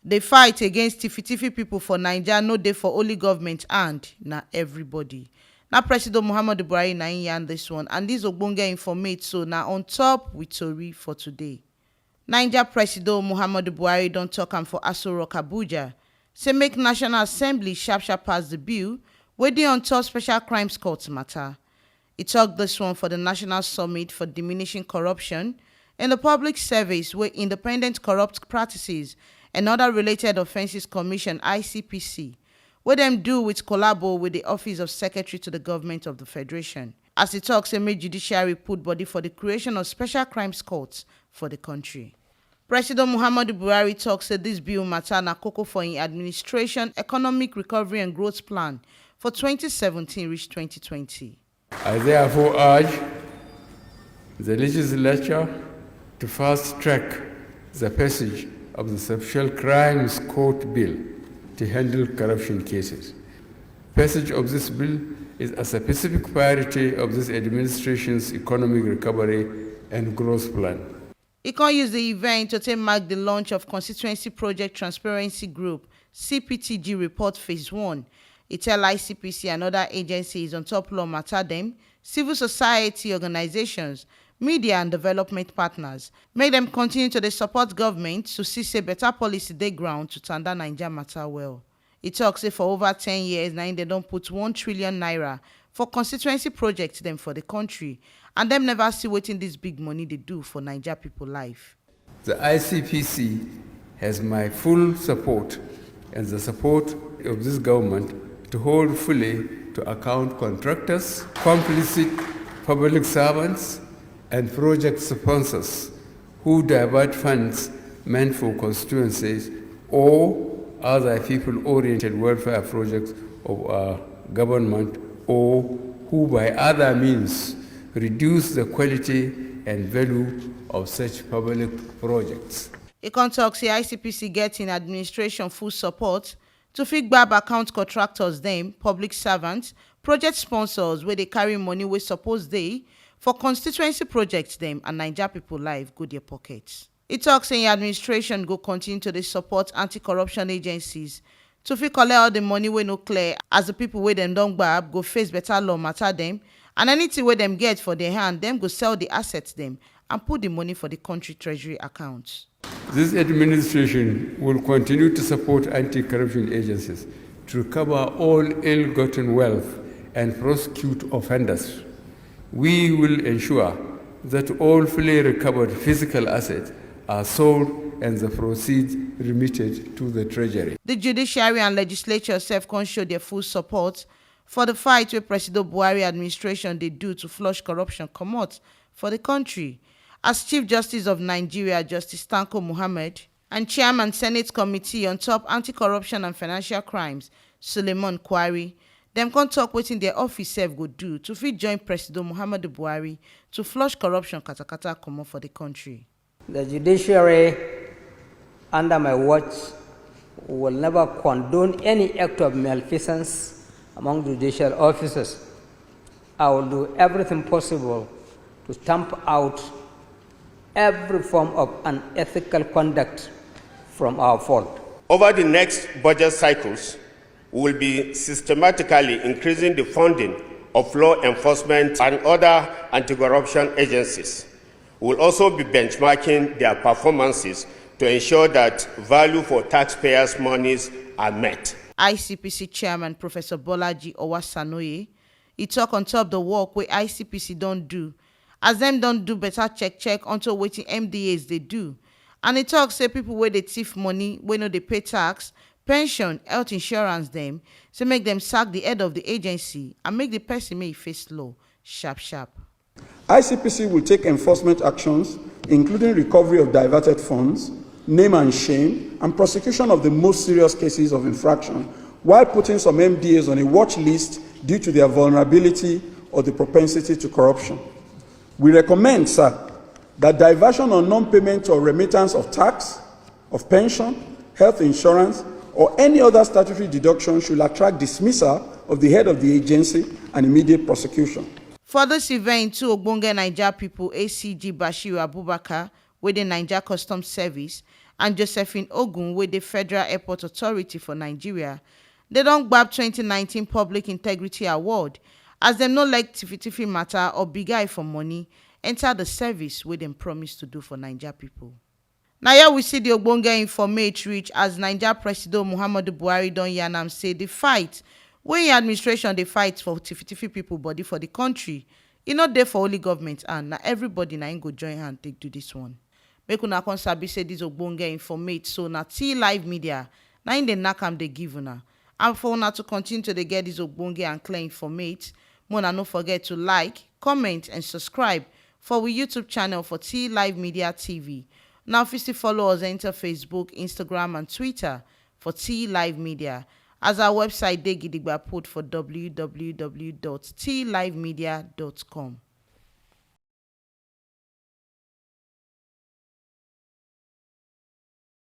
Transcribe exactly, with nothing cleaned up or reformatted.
The fight against tiffy-tiffy people for Naija no dey for only government hand, na everybody. Na President Muhammadu Buhari na im yarn this one, and this ogbonge informate so na on top with tori for today. Naija President Muhammadu Buhari don talk am for Aso Rock, Abuja, say make National Assembly sharp sharp pass the bill wey dey on top Special Crimes Court matter. He talk this one for the National Summit for Diminishing Corruption in the Public Service, where Independent Corrupt Practices and Other Related Offences Commission, I C P C, wey dem do with collabo with the Office of Secretary to the Government of the Federation. As he talk say make judiciary put body for the creation of special crimes courts for the country. President Muhammadu Buhari talk say this bill matter na koko for im administration economic recovery and growth plan for twenty seventeen reach twenty twenty. I therefore urge the legislature to fast track the passage of the Special Crimes Court Bill to handle corruption cases. Passage of this bill is a specific priority of this administration's economic recovery and growth plan. He come use the event to take mark the launch of Constituency Project Transparency Group, C P T G, report phase one. He tell I C P C and other agencies on top law matter dem, civil society organizations, media and development partners, make dem continue to dey support government to see say better policy dey ground to tanda Naija matter well. He talk say for over ten years na im dem don put one trillion naira for constituency projects dem for the country, and dem never see wetin this big money dey do for Naija people life. The I C P C has my full support and the support of this government to hold fully to account contractors, complicit public servants, and project sponsors who divert funds meant for constituencies or other people-oriented welfare projects of our government, or who by other means reduce the quality and value of such public projects. He come talk say I C P C get im administration full support to fit gbab account contractors dem, public servants, project sponsors wey dey carry money wey suppose dey for constituency projects dem and Naija people life go their pockets. He talk say im administration go continue to dey support anti-corruption agencies to fit collect all the money wey no clear, as the people wey dem don gbab go face better law matter dem, and anything wey dem get for their hand, dem go sell the assets dem and put the money for the country treasury account. This administration will continue to support anti-corruption agencies to recover all ill-gotten wealth and prosecute offenders. We will ensure that all fully recovered physical assets are sold and the proceeds remitted to the treasury. The judiciary and legislature sef come show their full support for the fight wey President Buhari administration dey do to flush corruption comot for the country, as Chief Justice of Nigeria, Justice Tanko Muhammad, and Chairman Senate Committee on top Anti-Corruption and Financial Crimes, Suleiman Kwari, dem come talk wetin their office sef go do to fit join President Muhammadu Buhari to flush corruption katakata comot for the country. The judiciary under my watch will never condone any act of malfeasance among judicial officers. I will do everything possible to stamp out every form of unethical conduct from our fold. Over the next budget cycles, we will be systematically increasing the funding of law enforcement and other anti-corruption agencies. We will also be benchmarking their performances to ensure that value for taxpayers' monies are met. I C P C Chairman Professor Bolaji Owasanoye, he talk on top the work wey I C P C don do, as dem don do better check check onto wetin M D As dey do, and he talk say people wey dey thief money, wey no dey pay tax, pension, health insurance dem, say make dem sack the head of the agency and make the person make e face law sharp sharp. I C P C will take enforcement actions, including recovery of diverted funds, name and shame, and prosecution of the most serious cases of infraction, while putting some M D As on a watch list due to their vulnerability or the propensity to corruption. We recommend, sir, that diversion or non-payment or remittance of tax, of pension, health insurance, or any other statutory deduction should attract dismissal of the head of the agency and immediate prosecution. For this event, two ogbonge Naija people, A C G Bashir Abubakar, wey dey Naija Customs Service, and Josephine Ogun, wey dey Federal Airport Authority for Nigeria, dem don gbab twenty nineteen Public Integrity Award as dem no let tiffy-tiffy matter or big eye for money enter the service wey dem promise to do for Naija people. Na here we see the ogbonge informate reach as Naija Presido Muhammadu Buhari don yarn am say the fight wey im administration dey fight for tiffy-tiffy people body for the country, e no dey for only government hand, na everybody na im go join hand take do this one. Make una come sabi say this ogbonge informate so na T Live Media na im dey knack am dey give una. And for una to continue to dey get this ogbonge and clear informate, make una no forget to like, comment and subscribe for we YouTube channel for T Live Media T V. Now fit still follow us enter Facebook, Instagram and Twitter for T Live Media. As our website dey gidigba put for w w w dot t live media dot com.